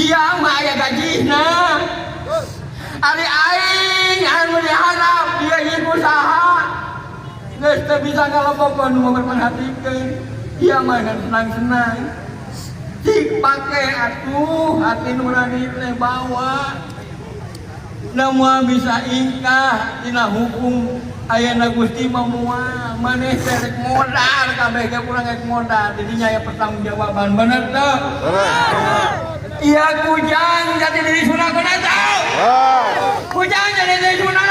Dia mah aya gajihna. Ari aing anu diharap dia ku saha? Geus teu bisa ngalebokeun nu memperhatikeun. Dia mah senang-senang. Cik pake atuh hati nurani teh bawa. Moal bisa ingkah tina hukum ayana Gusti mah moal. Maneh teh rek modar, kabeh ge urang rek modar. Didinya aya pertanggungjawaban, bener teu? Iya, kujang jati diri Sunda, bener teu? Kujang jati diri Sunda.